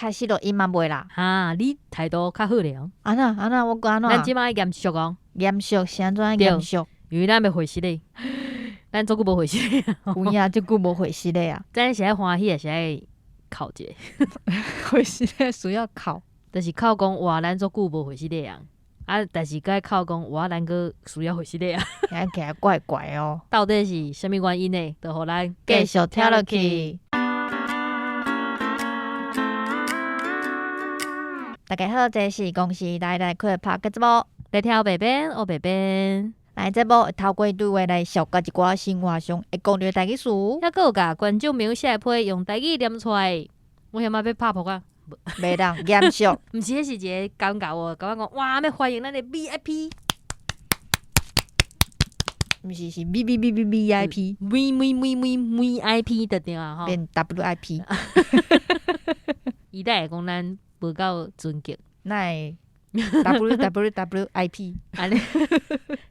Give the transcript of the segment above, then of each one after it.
開始錄音嘛袂啦？哈，你態度較好咧哦。按怎按怎，我講按怎？咱這擺愛嚴肅哦。嚴肅是按怎嚴肅？因為咱欲回實咧，咱足久無回實咧。有影足久無回實咧啊！咱是愛歡喜，抑是愛哭一下？回實咧需要哭，就是哭講哇，咱足久無回實咧啊！啊，但是閣愛哭講哇，咱閣需要回實咧啊！聽起來怪怪哦。到底是啥物原因呢？就予咱繼續聽落去。大家好，這是公視來來去 Podcast 節目，來聽白編，學白編。來節目會透過對話來紹介一寡生活上會講著的台語詞，猶閣有共觀眾朋友寫的批用台語念出來。我遐嘛欲拍噗仔，袂當嚴肅。毋是，彼是一个感覺哦，感覺講哇，欲歡迎咱的 VIP，毋是是 V V V V V I P V V V V V I P 就對啊吼，變 W I P。伊才會講咱無夠尊敬，哪會 W W W I P？按呢，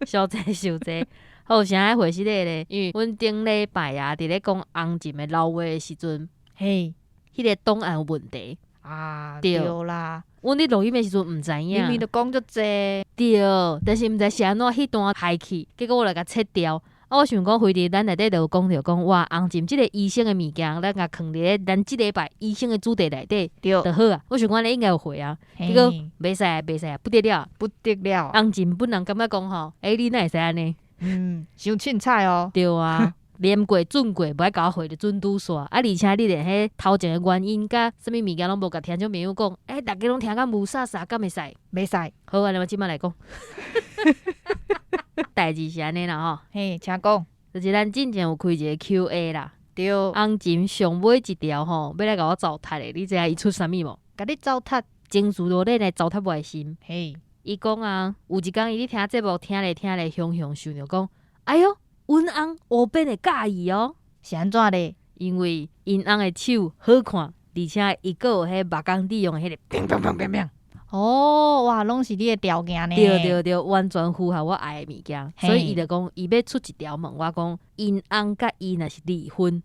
傷濟傷濟，好，啥愛回實咧咧？因為阮頂禮拜啊，佇咧講紅針的老話的時陣，嘿，彼個檔案有問題啊，對啦，阮佇錄音的時陣毋知影，明明就講足濟，對，但是毋知是按怎彼段害去，結果我來共切掉。啊，我想講，非佇咱內底就有講著講，哇，紅針這個醫生的物件，咱共囥佇咧咱這禮拜醫生的主題內底，就好啊。我想講按呢應該有回啊，結果袂使啊，袂使啊，不得了，不得了。紅針本人感覺講吼，欸，你哪會使按呢？嗯，傷凊彩哦。對啊，念過準過，無愛共我回著準拄煞。啊，而且你連彼頭前的原因佮啥物物件攏無共聽眾朋友講，欸，逐家攏聽甲霧煞煞，敢會使？袂使。好啊，那麼這擺來講。代誌是按呢啦吼，嘿，請講。就是咱進前有開一個 Q&A 啦，對。紅針上尾一條吼，欲來共我糟蹋的，你知影伊出啥物無？共你糟蹋，情緒落來來糟蹋我的心。嘿，伊講啊，有一工伊咧聽節目，聽咧聽咧，雄雄想著講，哎喲，阮翁烏變會佮意哦。是按怎咧？因為𪜶翁的手好看，而且伊閣有彼目工利用的彼個乒乒乓乓乓。哦，哇，攏是你的條件呢。對對對，完全符合我愛的物件，所以伊就講，伊欲出一條問我講，𪜶翁佮伊若是離婚，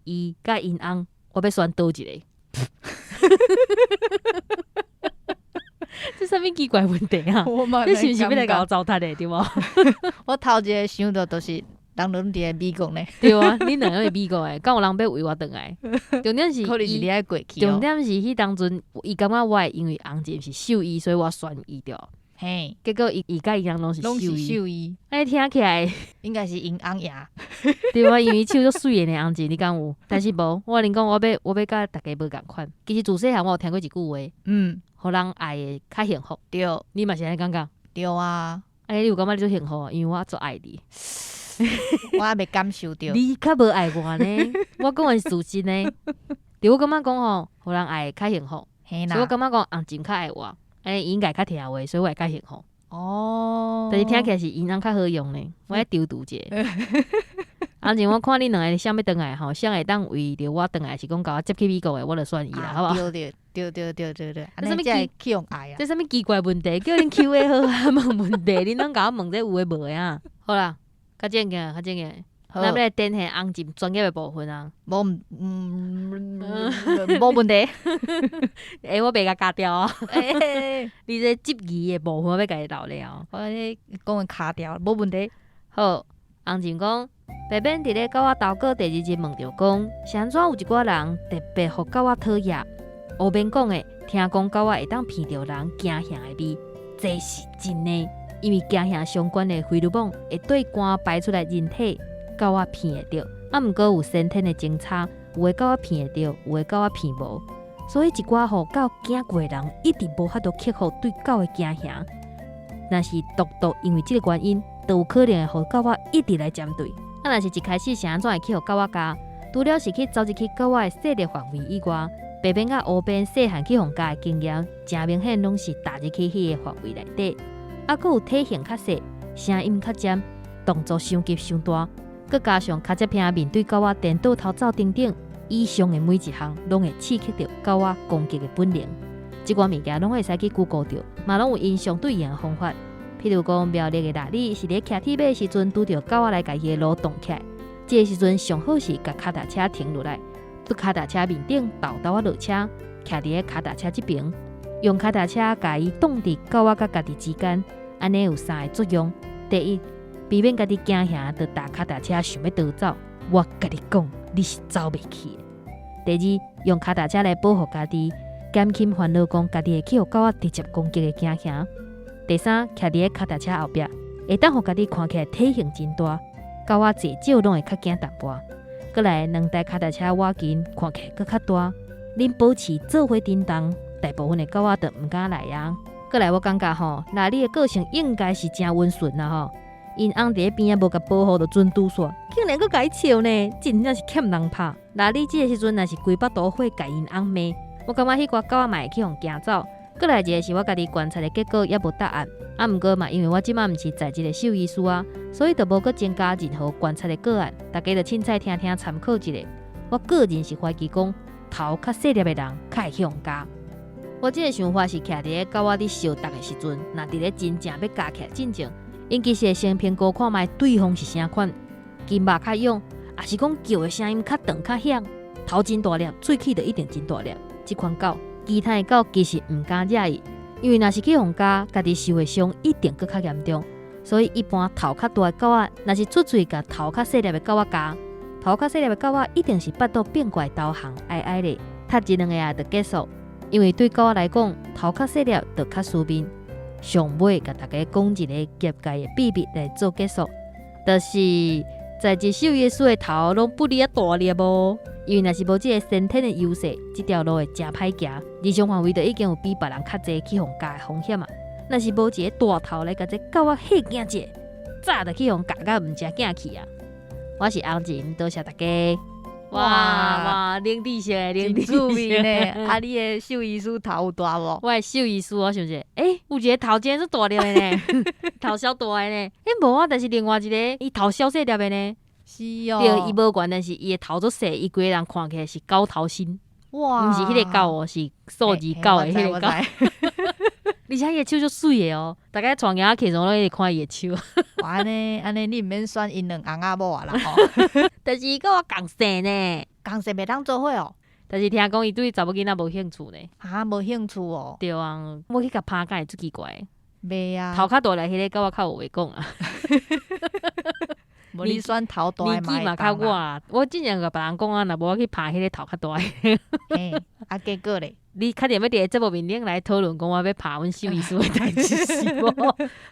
伊佮𪜶翁，我欲選佗一个？這啥物奇怪問題啊？你是毋是欲來共我糟蹋的，對無？我頭一个想著就是。人攏佇咧美國呢？對啊，恁兩個佇美國的，敢有人欲為我轉來？重點是，可能是你愛過去。重點是彼當陣，伊感覺我會因為紅針是獸醫，所以我選伊著。嘿，結果伊伊佮𪜶翁攏是獸醫，按呢聽起來應該是𪜶翁贏。對啊，因為手足媠的呢，紅針你敢有？但是無，我共恁講，我欲佮逐家無仝款。其實自細漢我有聽過一句話，予人愛的較幸福。對，你嘛是按呢感覺？對啊。按呢你有感覺你足幸福？因為我足愛你。我猶未感受著。你較無愛我呢？我講的是事實呢。對，我感覺講吼，予人愛較幸福。所以我感覺講紅針較愛我，按呢伊應該較聽話，所以我會較幸福。哦。但是聽起來是𪜶翁較好用呢。我愛丟賭一下。紅針，我看恁兩个啥欲轉來吼，啥會當為著我轉來，是講共我接去美國的，我就選伊啦，好無？對對對對對對對。這啥物奇怪？這啥物奇怪問題？叫恁 Q&A 好啊，問問題，恁攏共我問這有的無的啊？好啦。較正經，較正經，咱欲來展現紅針專業的部分啊！無，無問題。欸，我袂共咬掉哦。你這質疑的部分，我欲共伊留咧哦。我咧講會卡掉，無問題。好，紅針講，白編佇咧共我投稿第二日問著講，是按怎有一寡人特別予狗仔討厭？烏邊講的，聽講狗仔會當聞著人驚嚇的味，這是真的。因為驚嚇相關的荷爾蒙會對肝排出來，人體狗仔聞會著。啊，毋過有先天的精差，有的狗仔聞會著，有的狗仔聞無。所以一寡予狗驚過的人，一直無法度克服對狗的驚嚇。若是獨獨因為這個原因，就有可能會予狗仔一直來針對。啊，若是一開始是按怎會去予狗仔咬？除了是去走入去狗仔的勢力範圍以外，白邊佮烏邊細漢去予咬的經驗，誠明顯攏是踏入去彼个範圍內底。啊，閣有體型較細、聲音較尖、動作傷急傷大，閣加上跤跡坪面對狗仔顛倒頭走等等，以上的每一項攏會刺激著狗仔攻擊的本能。這寡物件攏會使去 Google 著，嘛攏有𪜶相對應的方法。譬如講，苗栗的臘里是佇騎鐵馬的時陣拄著狗仔來共伊的路擋起來，這个時陣上好是共跤踏車停落來，佇跤踏車面頂豆豆仔落車。徛佇咧跤踏車這爿，用跤踏車共伊擋佇狗仔佮家己之間，按呢有三个作用。第一，避免家己驚嚇就踏跤踏車想欲逃走，我共你講，你是走袂去的。第二，用跤踏車來保護家己，減輕煩惱講家己會去予狗仔直接攻擊的驚嚇。第三，徛佇咧跤踏車後壁，會當予家己看起來體型真大，狗仔濟少攏會較驚淡薄。閣來，兩台跤踏車倚近，看起來閣較大，恁保持做伙振動，大部分的狗仔就毋敢來啊。閣來，我感覺吼，那你的個性應該是誠溫順啦吼。𪜶翁佇咧邊仔無共保護就準拄煞，竟然閣共伊笑呢，真正是欠人拍。那你這个時陣若是規腹肚火共𪜶翁罵，我感覺彼寡狗仔嘛會去予驚走。閣來一个是我家己觀察的結果，猶無答案。啊，毋過嘛，因為我這馬毋是在職的獸醫師啊，所以就無閣增加任何觀察的個案。大家就凊彩聽聽參考一下。我個人是懷疑講，頭較細粒的人較會去予咬。我這个想法是徛佇咧狗仔佇相觸的時陣，若佇咧真正欲咬起來進前，𪜶其實會先評估看覓對方是啥款，筋肉較勇，抑是講叫的聲音較長較響，頭真大粒，喙齒就一定真大粒。這款狗，其他的狗其實毋敢惹伊，因為若是去予咬，家己受的傷一定閣較嚴重。所以一般頭較大的狗仔，若是出喙共頭較細粒的狗仔咬，頭較細粒的狗仔一定是腹肚變過來投降，哀哀咧，踢一兩下就結束。因為對狗仔來講，頭較細粒就較輸面。上尾共大家講一個業界的秘密來做結束，就是在職獸醫師的頭攏不離仔大粒哦。因為若是無這个先天的優勢，這條路會誠歹行。日常範圍就已經有比別人較濟去予咬的風險啊。若是無一个大頭來共這狗仔嚇驚一下，早就去予咬甲毋食囝去啊！我是紅人，多謝大家。哇哇，冷知識的，冷真趣味呢！啊，你的獸醫師頭有大無？我的獸醫師，我想者，欸，有一个頭真足大粒的呢，頭小大的呢。欸，無啊，但是另外一个，伊頭小細粒的呢。是哦。對，伊無懸，但是伊的頭足細，伊規个人看起來是狗頭身。哇！毋是彼个狗哦，是數字九的彼个狗。而且伊的手足媠的哦，逐家帶囡仔起床攏一直看伊的手。哇，按呢按呢，你毋免選𪜶兩翁仔某啊啦吼。但是伊佮我仝姓呢。仝姓袂當做伙哦。但是聽講伊對查某囡仔無興趣呢。哈，無興趣哦。對啊，我去共拍敢會足奇怪。袂啊。頭較大粒彼个狗仔較有話講啊。無你選頭大的年紀嘛較我，我之前共別人講啊，若無我去拍彼个頭較大的。嘿，啊結果咧？你確定欲佇个節目面頂來討論講我欲拍阮獸醫師的代誌是無？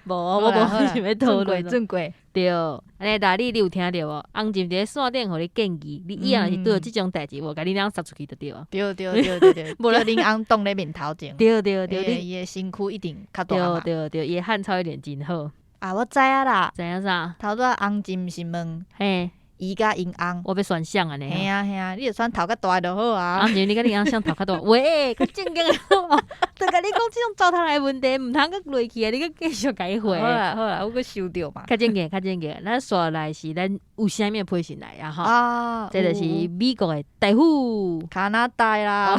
無，我無想欲討論。轉過。對，按呢，大你有聽著無？紅針佇咧線頂予你建議，你以後若是拄著這種代誌，無共恁翁殺出去就對啊。對對對對對，無叫恁翁擋咧面頭前。對對對，伊的身軀一定較大嘛。對對對，伊的漢草一定真好。啊，我知影啦。知影啥？頭拄仔紅針毋是問，伊佮𪜶翁。我欲選誰按呢？嘿啊嘿啊，你就選頭較大的就好啊。紅針，你佮你翁誰頭較大？喂，較正經的好無？就共你講這種糟蹋的問題，毋通閣落去啊！你閣繼續共伊回。好啦好啦，我閣收著嘛。較正經，較正經。咱紲來是咱有啥物批信來啊？吼。啊，這就是美國的大夫。加拿大啦。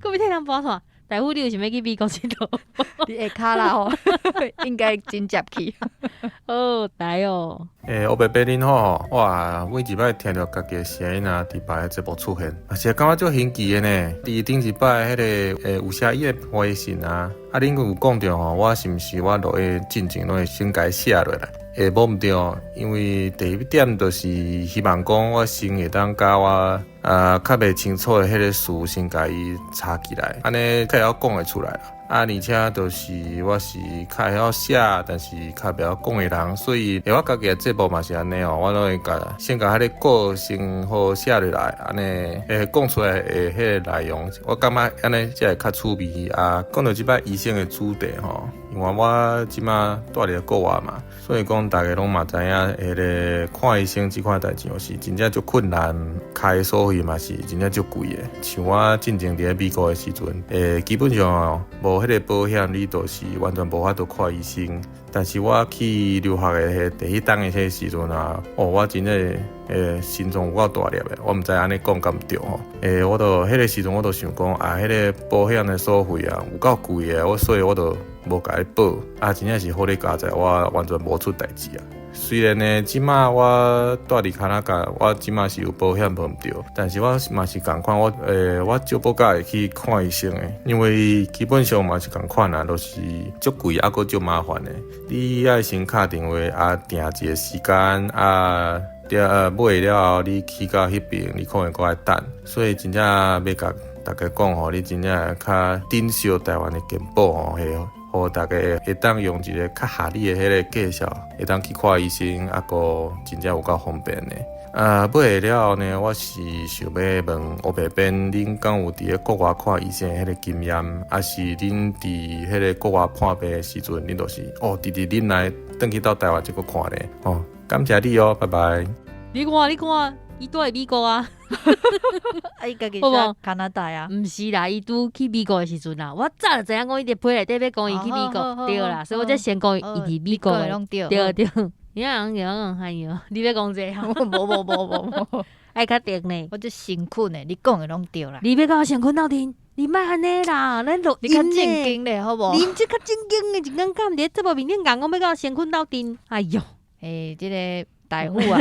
閣欲替人搬煞？大夫，你有想欲去美國𨑨迌？佇下跤啦吼，應該真接去。好，來哦。欸，烏白伯恁好吼，哇，每一擺聽著家己的聲音啊，佇別个節目出現，嘛是感覺足新奇的呢。佇頂一擺彼个有聲音的回信啊，啊，恁閣有講著吼，我是毋是我落去進前攏會先共伊寫落來？欸，無毋對，因為第一點就是希望講我先會當共我較袂清楚的彼个詞先共伊查起來，按呢較會曉講會出來啦。啊，而且就是我是較會曉寫，但是較袂曉講的人，所以我家己的節目嘛是按呢哦，我攏會共先共彼个稿先好寫落來，按呢會講出來的彼个內容，我感覺按呢才會較趣味啊。講到這擺醫生的主題吼，因為我這馬蹛佇咧國外嘛，所以講大家攏嘛知影，彼个看醫生這款代誌是真正足困難，開收費嘛是真正足貴的。像我進前佇咧美國的時陣，基本上無彼个保險，你就是完全無法度看醫生。但是我去留學的彼第一冬的彼个時陣啊，哦，我真正心臟有夠大粒的，我毋知按呢講敢毋對吼。我就彼个時陣我就想講啊，彼个保險的收費啊有夠貴的，我所以我就無共伊報。啊，真正是好咧佳哉，我完全無出代誌啊。雖然呢，這馬我住佇加拿大，我這馬是有保險無毋對，但是我嘛是仝款，我少不較會去看醫生的，因為基本上嘛是仝款啊，就是足貴啊，閣足麻煩的。你愛先敲電話啊，訂一個時間啊，對買了後你去到彼邊，你可能閣愛等，所以真正欲共大家講吼，你真正較珍惜台灣的健保吼，彼予大家會當用一個較合理的彼个價數，會當去看醫生，啊，閣真正有夠方便的。啊，尾了後呢，我是想欲問烏白編，恁敢有佇咧國外看醫生的彼个經驗，抑是恁佇彼个國外看病的時陣，恁就是哦，直直忍耐轉去到台灣才閣看咧？哦，感謝你哦，拜拜。你看，你看，伊住佇美國啊。啊，伊家己好無加拿大啊。毋是啦，伊拄去美國的時陣啦，我早就知影講伊佇批內底欲講伊去美國，對啦，所以我才先講伊佇美國的。攏對。對對，你講講哎喲，你欲講這個？無無無無無，愛較定呢。我足誠懇的，你講的攏對啦。你欲共我誠懇鬥陣？你莫按呢啦，咱錄你較音正經咧，好無？你這較正經的，一工敢毋佇節目面頂講欲共我誠懇鬥陣？哎喲，欸，這个大夫啊，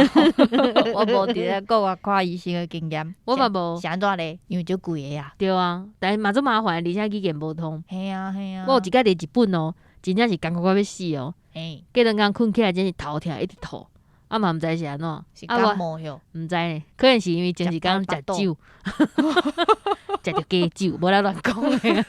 我無佇咧國外看醫生的經驗，我嘛無。是按怎咧？因為足貴的啊。對啊，但是嘛足麻煩，而且語言無通。嘿啊嘿啊。我有一擺佇日本哦，真正是艱苦到欲死哦。過兩工睏起來真是頭疼，一直吐，啊嘛毋知是按怎。是感冒喲？毋知呢，可能是因為前一工食酒，食著加酒，無啦亂講的。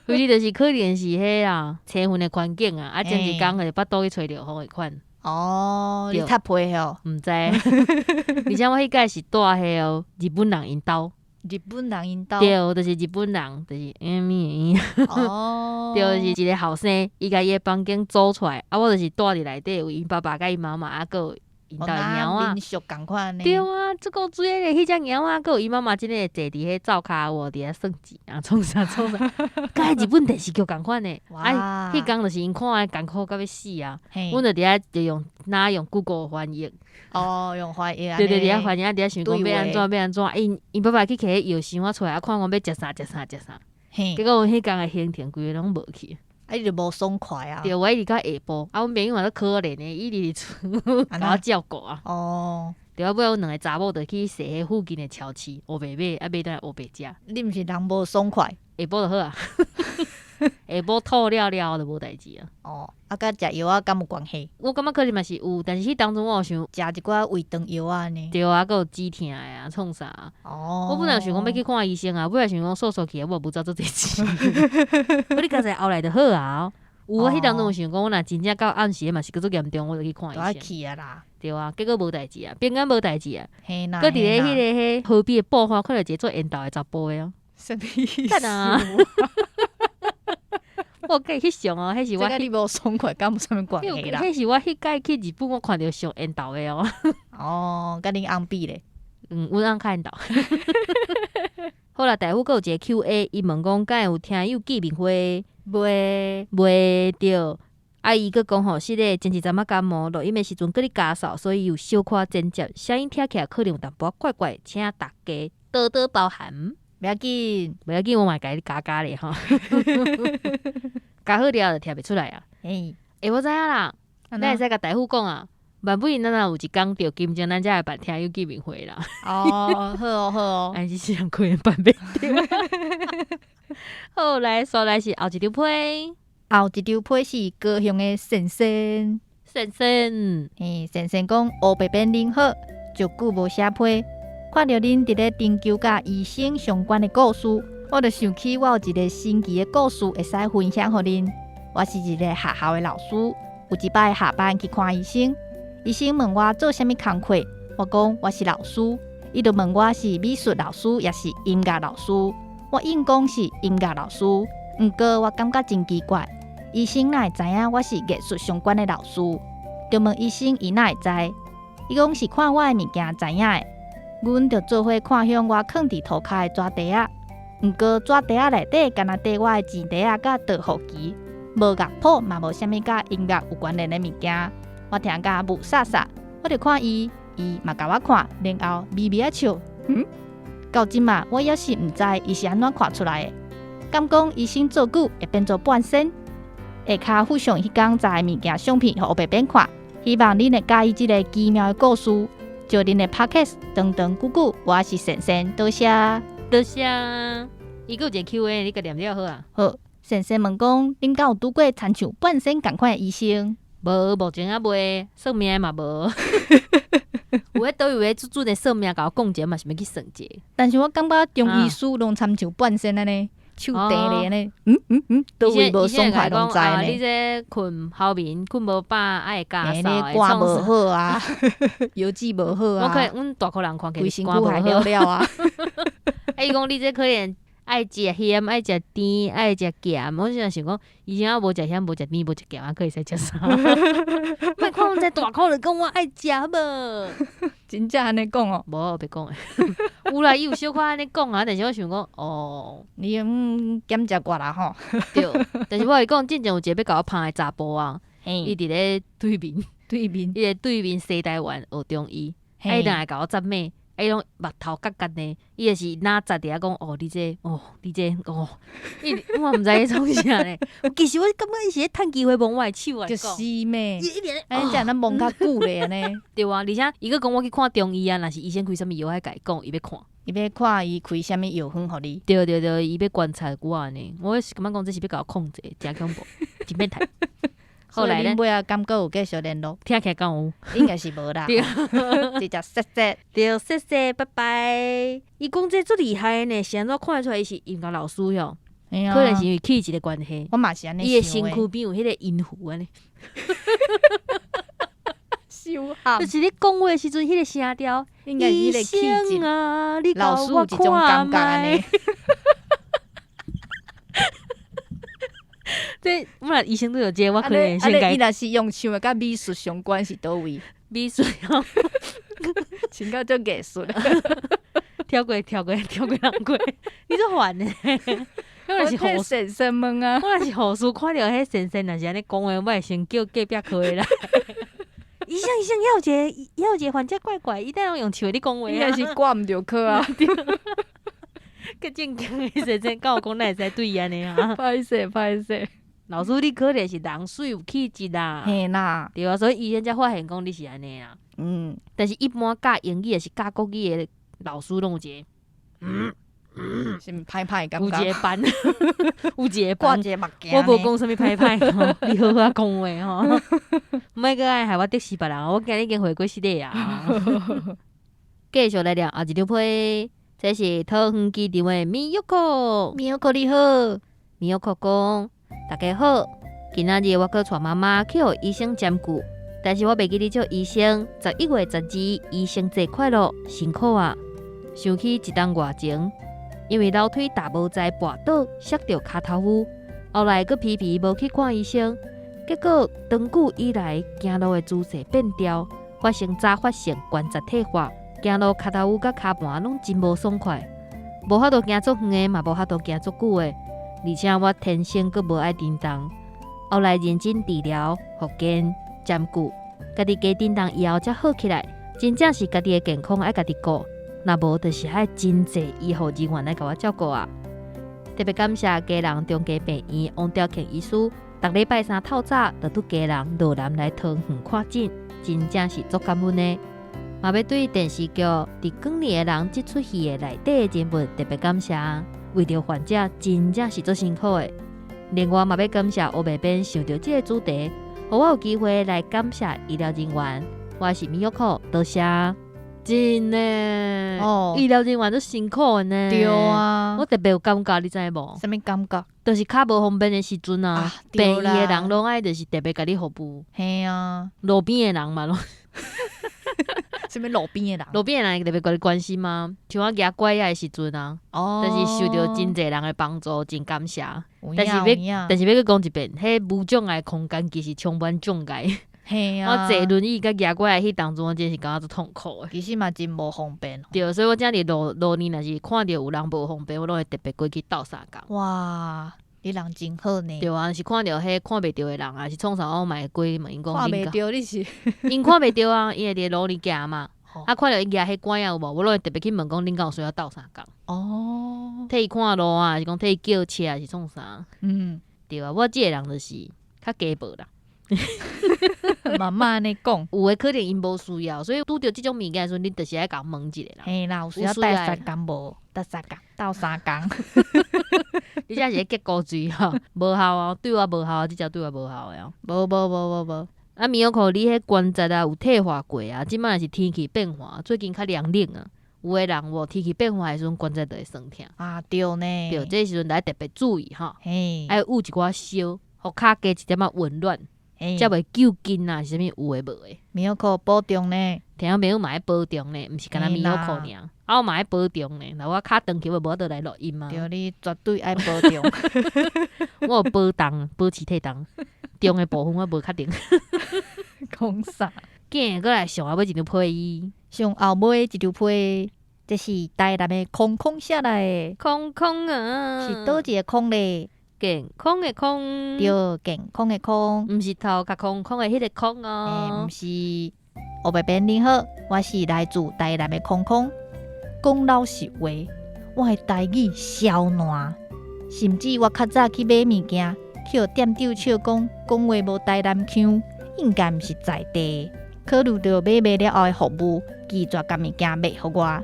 反正就是可能是彼啦，氣氛的環境啊，啊前一工就是腹肚去吹著風的款。哦，你塌皮哦？毋知，而且我彼擺是蹛彼个日本人𪜶兜。日本人𪜶兜。對，就是日本人，就是嗯哦，對，就是一个後生，伊共伊的房間租出來，啊，我就是蹛佇內底，有𪜶爸爸佮𪜶媽媽，啊，閣有𪜶兜的貓仔。民宿仝款呢。對啊，足夠水的，彼只貓仔，閣有伊媽媽真的坐佇彼灶跤有無，佇遐算錢啊，創啥創啥，佮彼日本電視劇仝款的。啊，彼工就是𪜶看的艱苦到欲死啊，阮就佇遐就用若用 Google 翻譯。哦，用翻譯。對對，佇遐翻譯，啊，佇遐想講欲按怎欲按怎，𪜶爸爸去摕藥箱仔出來，啊，看講欲食啥食啥食啥，結果阮彼工的行程規个攏無去。啊，你就無爽快啊？對，我一直到下晡，啊，阮朋友嘛足可憐的，伊佇厝共我照顧啊。對啊，尾阮兩个查某就去踅彼附近的超市，烏白買，啊買轉來烏白食。你毋是人無爽快？下晡就好啊。下晡吐了了後就無代誌啊。哦，啊，佮食藥仔敢有關係？我感覺可能嘛是有，但是彼當陣我有想食一寡胃腸藥仔呢。對啊，閣有止疼的啊，創啥？哦。我本來想講欲去看醫生啊，尾仔想講煞煞去啊，我也無走足濟錢。我你加在後來就好啊。有啊，彼當陣有想講，我若真正到暗時嘛是閣足嚴重，我就去看醫生。去啊啦。對啊，結果無代誌啊，平安無代誌啊。嘿啦。閣佇咧彼个彼河邊的布花，看著一個做緣投的查埔的哦。啥物意思？啊！我計翕相哦，彼是我。這佮你無爽快，敢有啥物關係啦？彼是我彼擺去日本，我看著上緣投的哦。哦，佮恁翁比咧？嗯，阮翁較緣投。好啦，大夫閣有一個 Q&A，伊問講敢會有聽友見面會？袂袂對。啊，伊閣講吼，是咧前一陣仔感冒，錄音的時陣閣咧咳嗽，所以有小可剪接，聲音聽起來可能有淡薄仔怪怪，請大家多多包涵。袂要緊，袂要緊，我嘛會共你加加咧吼。加好了就聽袂出來啊。欸，我知影啦，咱會使共大夫講啊。萬不咱若有一工著金鐘，咱才會辦聽友見面會啦。哦，好哦，好哦。但是是人可能辦袂著。好，來，煞來是後一張批。後一張批是高雄的先生。先生，欸，先生講烏白編恁好，足久無寫批。看著恁佇咧研究佮醫生相關的故事，我就想起我有一個神奇的故事會使分享予恁。我是一個學校的老師，有一擺下班去看醫生，醫生問我做啥物工課，我講我是老師，伊就問我是美術老師抑是音樂老師，我應講是音樂老師，毋過我感覺真奇怪，醫生哪會知影我是藝術相關的老師？就問醫生伊哪會知？伊講是看我的物件知影的。阮就做伙看向我囥佇塗跤的紙袋仔，毋過紙袋仔內底干焦綴我的錢袋仔佮道護旗，無樂譜嘛無啥物佮音樂有關聯的物件。我聽甲霧煞煞，我就看伊，伊嘛共我看，然後微微仔笑。嗯，到這馬我猶是毋知伊是按怎看出來的。敢講醫生做久會變做半仙？下跤附上彼工載的物件相片予烏白編看，希望恁會佮意這个奇妙的故事。祝恁的 Podcast 長長久久。我是珊珊，多謝。多謝。伊閣有一個 Q&A，你共念了好啊。好，珊珊問講，恁敢有拄過親像半仙仝款的醫生？無，目前猶未，算命的嘛無。有彼佗位有彼足準的算命，共我講者嘛是欲去算者。但是我感覺中醫師攏親像半仙按呢，手提咧按呢，嗯嗯嗯，佗位無爽快攏知呢。你這睏好眠，睏無飽，愛加嗽，肝無好啊，腰子無好啊。我看阮大箍人看起來規身軀害了了啊。啊，伊講你這可能愛食鹹，愛食甜，愛食鹹。我現在想講，醫生我無食鹹，無食甜，無食鹹，啊，閣會使食啥？莫看阮這大箍就講我愛食無？真正按呢講哦？無，白講的。有啦，伊有小可按呢講啊，但是我想講，哦，你檢查過啦吼？對，但是我會講，進前有一個欲共我拍的查埔啊，伊佇咧對面，對面，伊佇對面西台灣學中醫，啊，伊若會共我讚美。啊！伊攏目頭角角呢，伊就是哪扎佇遐講哦，你這哦，你這哦，伊我毋知伊創啥咧。其實我感覺伊是咧趁機會摸我的手來講。就是咩？伊一直咧，哎，這樣摸較久咧按呢。對啊，而且伊閣講我去看中醫啊，若是醫生開啥物藥，愛共伊講，伊欲看。伊欲看伊開啥物藥方予你。對對對，伊欲觀察我按呢。我是感覺講這是欲共我控制，誠恐怖，真變態。後來恁尾仔敢閣有繼續聯絡？聽起來敢有？應該是無啦。直接謝謝。對，謝謝，拜拜。伊講這足厲害呢，是按怎看得出來伊是音樂老師喲？可能是因為氣質的關係。我嘛是按呢伊的身軀邊有彼個音符按呢。收好。就是你講話的時陣，彼個聲調，應該是彼個氣質啊！你老師有一種感覺按呢。這我若醫生拄著這個，我可能先共。伊若是用唱的，佮美術相關是佗位？美術哦，穿到足藝術。跳過跳過跳過人過，你足煩的。我若是護士先生問啊，我若是護士，看著彼先生若是按呢講話，我會先叫隔壁科的來。醫生醫生，遐有一個，遐有一個患者怪怪，伊等攏用笑咧講話。應該是掛毋著科啊。較正經的先生，敢有講咱會使對伊按呢啊？歹勢歹勢。老師，你可能是人媠有氣質啦，嘿啦，對啊，所以醫生才發現講你是按呢啦。但是一般教英語抑是教國語的老師攏有一個，是毋歹歹感覺？有一個班，有一個班，掛一個目鏡。我無講啥物歹歹吼，你好好仔講話吼，莫閣愛害我得失別人，我今日已經回過失禮啊。繼續來念後一張批，這是桃園機場的米玉可，米玉可你好，米玉可講。大家好，今仔日我閣帶媽媽去予醫生針灸，但是我袂記得祝醫生11月12醫生節快樂，辛苦啊！想起一冬外前，因為樓梯踏無在跋倒，摔著跤頭趺，後來閣皮皮無去看醫生，結果長久以來行路的姿勢變調，發生早發性關節退化，行路跤頭趺佮跤盤攏真無爽快，無法度行足遠的，嘛無法度行足久的。而且我天生閣無愛振動，後來認真治療、復健、針灸，家己加振動以後才好起來。真正是家己的健康愛家己顧，若無就是愛真濟醫護人員來共我照顧啊！特別感謝基隆中家病院王兆慶醫師，逐禮拜三透早就拄基隆羅南來桃園看診，真正是足感恩的。嘛欲對電視劇《佇光年的人》這齣戲的內底的人物特別感謝。為著患者真正是足辛苦的。另外嘛，欲感謝烏白編想著這個主題，予我有機會來感謝醫療人員。我是米玉可，多謝。真的哦，醫療人員足辛苦的呢。對啊，我特別有感覺，你知無？啥物感覺？就是較無方便的時陣啊，病院的人攏愛就是特別共你服務。嘿啊，路邊的人嘛攏。啥物路邊的人？路邊的人會特別共你關心嗎？像我舉拐仔的時陣啊，但是受著真濟人的幫助，真感謝。但是欲，但是欲閣講一遍，彼無障礙空間其實充滿障礙。嘿啊！我坐輪椅佮舉拐仔彼當陣，我真是感覺足痛苦的。其實嘛真無方便。對，所以我才佇路路呢，若是看著有人無方便，我攏會特別過去鬥相共。哇！你人真好呢。對啊，是看著彼看袂著的人啊，是創啥我嘛會過去問𪜶講。看袂著你是？𪜶看袂著啊，𪜶會佇路裡行嘛。啊，看著𪜶舉彼拐仔有無？我攏會特別去問講，恁敢有需要鬥相共？哦。替伊看路啊，還是講替伊叫車，還是創啥？對啊，我這個人就是較雞婆啦。慢慢按呢講。有的可能𪜶無需要，所以拄著這種物件的時陣，你就是愛共問一下啦。嘿啦，有需要帶相共無？搭相共，鬥相共。你這是咧結古錐吼，無效哦，對我無效，這招對我無效的哦。無無無無無。啊，米有可你彼關節啊有退化過啊，這擺是天氣變化，最近較涼冷啊，有的人無天氣變化的時陣關節就會酸疼。啊，對呢。對，這時陣愛特別注意吼，愛捂一寡燒，予跤加一點仔溫暖，才袂糾筋啊，是啥物有的無的。米有可保重呢，聽眾朋友嘛愛保重呢，毋是干焦米有可爾，啊我嘛愛保重呢，若我跤斷去，我無法度來錄音啊。對，你絕對愛保重。我有保重，保持體重，重的部分我無確定。講啥？今日閣來上後尾一張批，上後尾一張批，這是台南的空空寫來的。空空啊，是佗一個空咧？健康的康，對，健康的康，毋是頭殼空空的彼個空哦。毋是。烏白邊你好，我是來自台南的空空。講老實話，我的台語超爛，甚至我較早去買物件，去予店長笑講講話無台南腔，應該毋是在地。考慮著買賣了後的服務，拒絕共物件賣予我。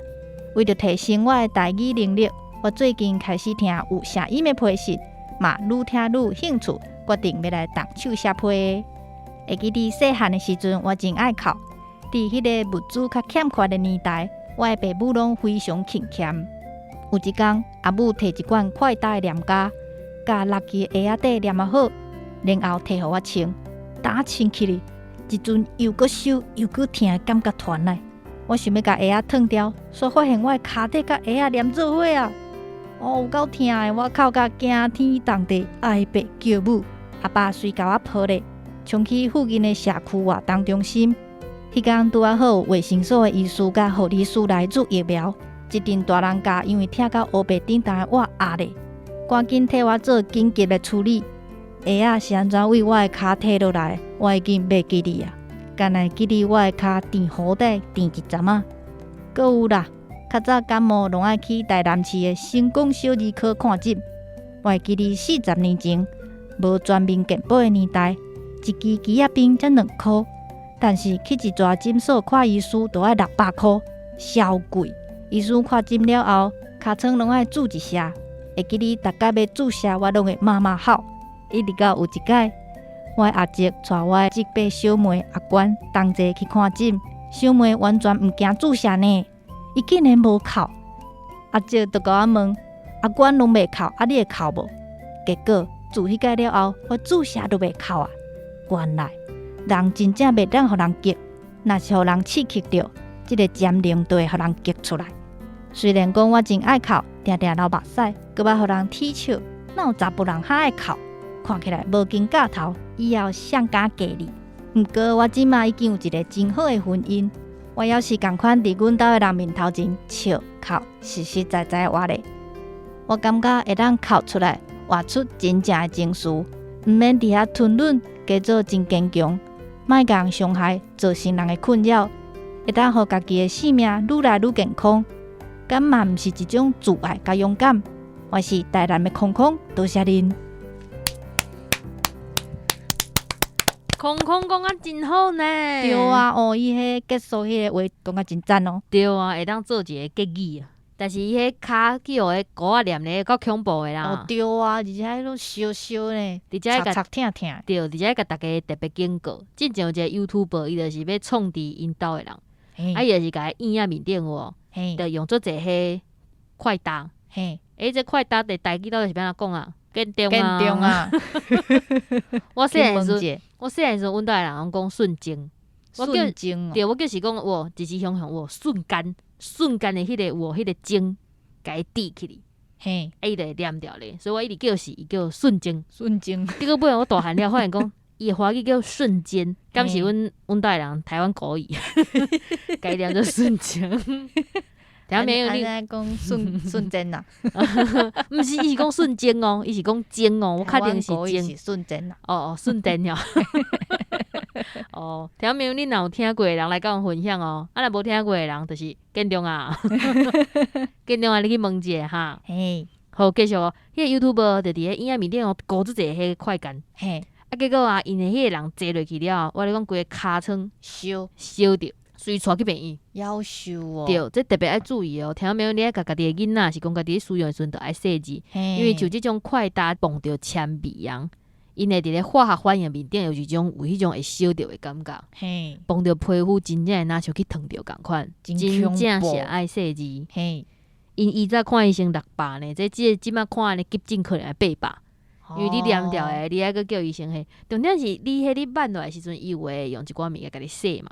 為著提升我的台語能力，我最近開始聽有聲音的批信，嘛愈聽愈有興趣，決定欲來動手寫批。會記得細漢的時陣，我真愛哭。佇彼个物資較欠缺的年代，我的爸母攏非常勤儉。有一工，阿母提一罐快焦的黏膠，共六支鞋仔底黏啊好，然後提予我穿。當我穿起去，一陣又閣燒又閣疼的感覺傳來，我想欲共鞋仔脫掉，煞發現我的跤底佮鞋仔黏做伙啊！哦，有夠疼的，我哭甲驚天動地，哀爸叫母。阿爸隨共我抱咧，衝去附近的社區活動中心。彼工拄仔好有衛生所的醫師佮護理師來注疫苗，一陣大人共因為疼甲烏白叮當的我壓咧，趕緊替我做緊急的處理。鞋仔是按怎為我的跤退落來，我已經袂記得啊，干焦會記得我的跤墊雨底墊一陣仔。閣有啦，較早感冒攏愛去台南市的成功小兒科看診。我會記得40年前，無全民健保的年代，一支枝仔冰才2箍，但是去一逝診所看醫師都愛600箍，超貴。醫師看診了後，尻川攏愛注一射，會記得逐擺欲注射，我攏會媽媽哭。一直到有一擺，我的阿叔帶我的叔伯小妹阿關同齊去看診，小妹完全毋驚注射呢，伊竟然無哭。阿叔就共我問：阿關攏袂哭，啊你會哭無？結果自彼擺了後，我注射都袂哭啊！原來人真正袂當予人激，若是予人刺激著，這个潛能就會予人激出來。雖然講我真愛哭，定定流目屎，閣捌予人恥笑，哪有查埔人較愛哭？看起來無經教頭，以後誰敢嫁你？毋過我這馬已經有一个真好的婚姻，我猶是仝款佇阮兜的人面頭前笑哭，實實在在活咧。我感覺會當哭出來，活出真正的情緒，毋免佇遐吞忍，假做真堅強，莫共人傷害，造成人的困擾，會當予家己的性命愈來愈健康，敢嘛毋是一種自愛佮勇敢？我是台南的空空，多謝恁。空空講啊真好呢。對啊，哦，伊彼結束彼个話講甲真讚哦。對啊，會當做一个結語啊。但是伊彼跤去予彼膏仔黏咧，夠恐怖的啦。哦，對啊，而且彼攏燒燒呢，而且插插疼疼。對，而且共大家特別警告，進前有一个 YouTuber，伊就是欲創治𪜶兜的人，啊，伊就是共伊院仔面頂有無，就用足濟彼快焦。欸，這快焦佇台語到底是欲按怎講啊？建中啊！建中啊！我細漢時，我細漢時，阮兜的人攏講瞬間，瞬間，對，我就是講哇，一時雄雄哇，瞬間，瞬間的彼个有無彼个鐘，共伊滴起去，啊，伊就會黏著咧，所以我一直叫是伊叫瞬間，瞬間。結果尾我大漢了，發現講伊的華語叫瞬間，敢是阮阮兜的人台灣國語，共伊念做瞬間。聽沒有？你講瞬瞬間呐？毋是，伊是講瞬間哦，伊是講鐘哦，我確定是鐘。瞬間啦。哦哦，瞬間哦。哦，聽沒有？你若有聽過的人來共阮分享哦。啊，若無聽過的人，就是見諒啊。見諒啊，你去問一下哈。嘿。好，繼續哦。彼个 YouTuber 就佇彼院仔面頂哦，糊足濟彼快乾。嘿。啊，啊，結果啊，𪜶的彼个人坐落去了後，我咧講規个尻川燒燒著，隨帶去病院。夭壽哦，對，這特別愛注意哦。聽到沒有？你愛共家己的囡仔，是講家己使用的時陣，著愛細緻，嘿，因為像這種快焦碰著纖維啊，𪜶會佇咧化學反應面頂有彼種會燒著的感覺。碰著皮膚真正會若像去燙著仝款，真真恐怖正是愛細緻。𪜶以早看醫生600呢，這這這擺看按呢急診可能愛800，因為你黏著的，你愛閣叫醫生彼。重點是你彼你挽落來的時陣，伊有的會用一寡物件共你洗嘛，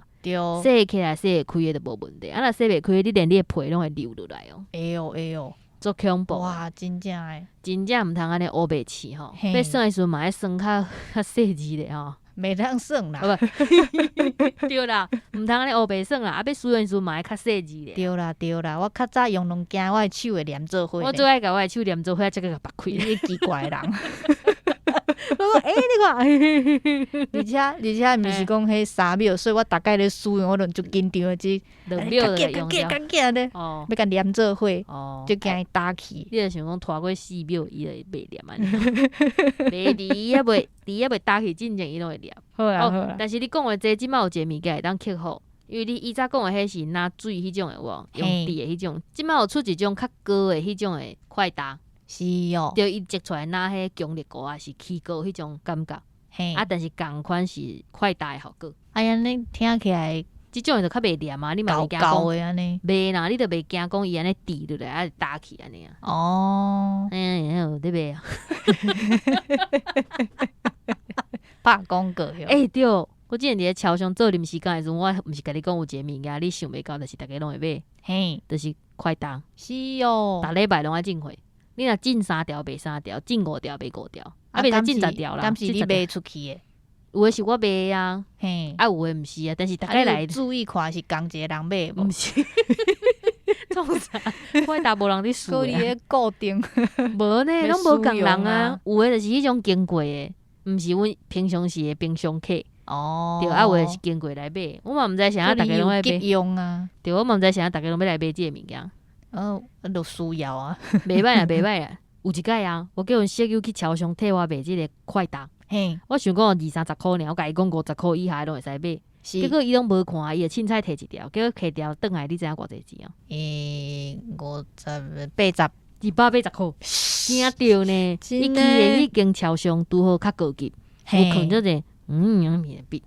洗起來洗會開的就無問題，啊若洗袂開，你連你的皮攏會流落來哦。會哦會哦，足恐怖。哇，真正的，真正毋通按呢烏白試吼，欲耍的時陣嘛愛耍較較細緻咧吼。袂當耍啦。無，對啦，毋通按呢烏白耍啦，啊欲使用的時陣嘛愛較細緻咧。對啦對啦，我較早用攏驚我的手會黏做伙。我最愛共我的手黏做伙，才閣共拔開。你奇怪的人。我講欸，你看，而且毋是講彼3秒，所以我逐擺咧使用，我攏足緊張的，這 2秒就用較緊較緊咧，欲共黏做伙，就驚伊焦去。你著想講拖過4秒，伊就會袂黏按呢？袂佇伊猶未佇猶未焦去進前，伊攏會黏。好啦好啦。但是你講的這這擺有一个物件會當克服，因為你以早講的彼是若水彼種的有無？用滴的彼種，這擺有出一種較高的彼種的快焦。是哦。對，伊擠出來若彼強力糊抑是起膏彼種感覺。啊，但是仝款是快焦的效果。哎呀，你聽起來，這種的就較袂黏啊，你嘛袂驚講。袂啦，你就袂驚講伊按呢滴落來啊焦去按呢啊。哎呀，有咧賣啊。拍廣告。欸，對，我之前佇咧超商做臨時工的時陣，我毋是共你講有一个物件，你想袂到，就是逐家攏會買。就是快焦。是哦。逐禮拜攏愛進貨。你若進三條賣三條，進五條賣五條，啊袂使進10條啦。敢是你賣出去的？有的是我賣啊，啊有的毋是啊，但是逐家來注意看是仝一个人買無？毋是，創啥？快焦無人佇使。閣咧固定。無呢，攏無仝人啊。有的就是彼種經過的，毋是阮平常時的冰箱客。對，啊有的是經過來買，我嘛毋知啥逐家攏愛買。用啊。對，我嘛毋知啥逐家攏欲來買這个物件。哦，就需要啊。袂䆀啊，袂䆀啊。有一擺啊，我叫阮室友去超商替我買這个快焦。我想講二三十箍爾，我共伊講50箍以下攏會使買。結果伊攏無看，伊就凊彩提一條，結果提條轉來，你知影偌濟錢哦？欸，50、80， 280箍，驚著呢！伊去的彼間超商拄好較高級，有囥做者面筆。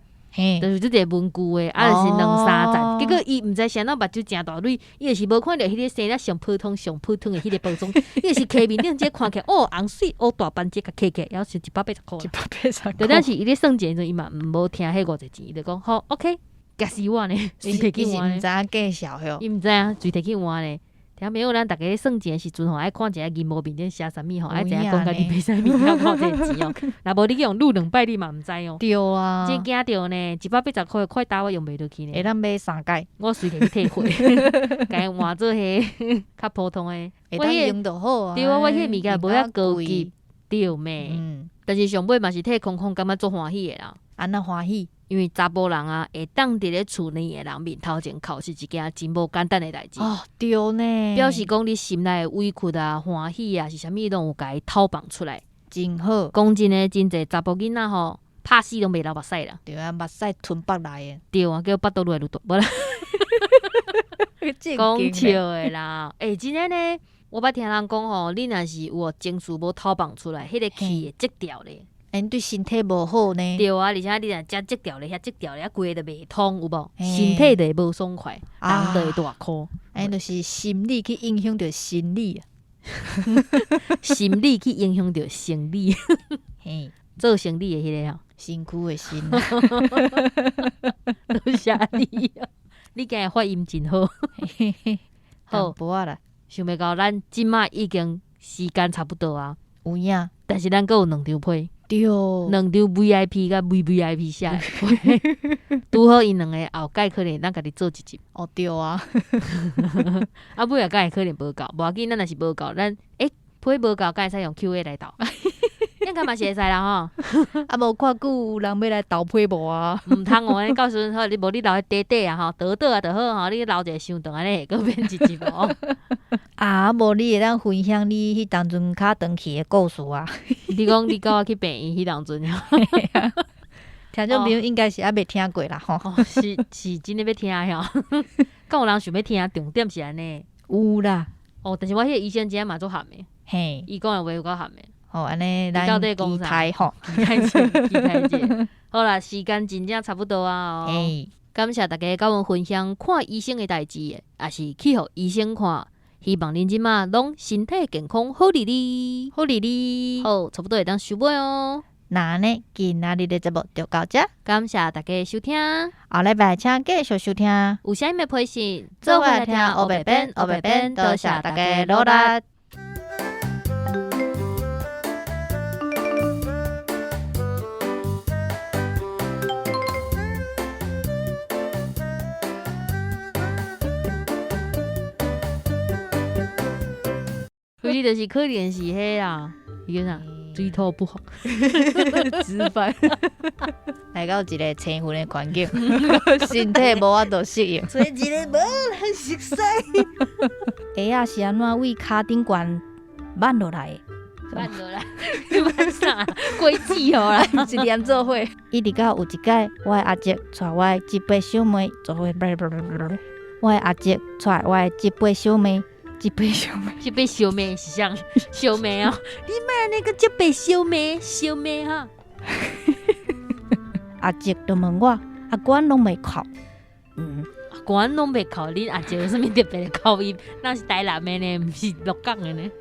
就是這個文具的，啊，就是兩三層。結果伊毋知啥物目睭誠大蕊，伊就是無看著彼个生了上普通、上普通的彼个包裝，伊就是揢面頂這看起來，哦，紅媠烏大斑這共揢起來，猶是180箍。 180 對，但是伊咧算錢的時陣，伊嘛無聽彼偌濟錢，伊就講好，OK，夾死我呢，隨提去換伊是毋知影介紹喲，伊毋知影，隨提去換呢。聽沒有？咱逐家咧算錢的時陣吼，愛看一下銀幕面頂寫啥物吼，愛知影講家己買啥物件偌濟錢哦。若無你去予擄兩擺，你嘛毋知哦。對啊。真驚著呢，180箍的快焦我用袂落去呢。會當買三擺。我隨提去退貨，共伊換做彼較普通的。會當用就好啊。對啊，我彼个物件無遐高級，對咩？但是上尾嘛是退空空，感覺足歡喜的啦。按怎歡喜？因為查埔人啊，會當佇咧厝內的人面頭前哭是一件真無簡單的代誌。哦，對呢。表示講你心內的委屈啊、歡喜啊，是啥物攏有共伊透放出來。真好。講真的，真濟查埔囡仔吼，拍死攏袂流目屎啦。對啊，目屎吞腹內的。對啊，叫腹肚愈來愈大，無啦。講笑的啦，欸，真的呢，我捌聽人講吼，你若是有情緒無透放出來，彼個氣會積著咧。欸，對身體無好呢。對啊，而且你若遮積著咧，遐積著咧，啊，規个就袂通有無？身體就會無爽快，人就會大箍。欸，就是心理去影響著生理啊。心理去影響著生理。做生理的彼个吼，身軀的身。多謝你哦，你今日發音真好。好，淡薄仔啦。想袂到咱這擺已經時間差不多啊。有影。但是咱閣有兩張批。對。兩張 VIP 佮 VVIP 寫的批，拄好𪜶兩个後蓋可能咱家己做一集。哦，對啊。啊，尾仔敢會可能無夠，無要緊，咱若是無夠，咱欸批無夠，敢會使用 Q&A 來鬥。應該嘛是會使啦吼。啊，無看久有人欲來投批無啊？毋通哦，到時陣好，你無你留佇底底啊吼，倒倒啊就好吼，你留一个傷長按呢會閣變一集無？啊，無你會當分享你彼當陣跤斷去的故事啊？你講你佮我去病院彼當陣。聽眾朋友應該是猶未聽過啦吼。哦，是是真的欲聽吼，敢有人想欲聽？重點是按呢。有啦。哦，但是我彼個醫生真正嘛足譀的。伊講的話有夠譀的。好，按呢咱期待吼，期待者，期待者。好啦，時間真正差不多啊。哦，感謝大家佮阮分享看醫生的代誌，抑是去予醫生看。希望恁這馬攏身體健康，好哩哩，好哩哩。好，差不多會當收尾哦。那按呢，今仔日的節目就到這。感謝大家收聽，後禮拜請繼續收聽。有啥物批信，做伙來聽烏白編，烏白編，多謝大家努力。你就是可能是彼啦，伊叫啥？水土不服，直翻來到一個生分的環境，身體無法度適應。揣一个無人熟似。鞋仔是按怎對跤頂懸挽落來的？挽落來，挽啥？規矩哦啦，一連做伙。一直到有一擺，我的阿叔帶我的這輩小妹做伙，我的阿叔帶我的這輩小妹。這輩小妹，這輩小妹是啥？小妹哦，你莫按呢閣這輩小妹，小妹哈。阿叔就問我，阿管攏袂哭？阿管攏袂哭，恁阿叔有啥物特別的口音？那是台南的呢，毋是鹿港的呢。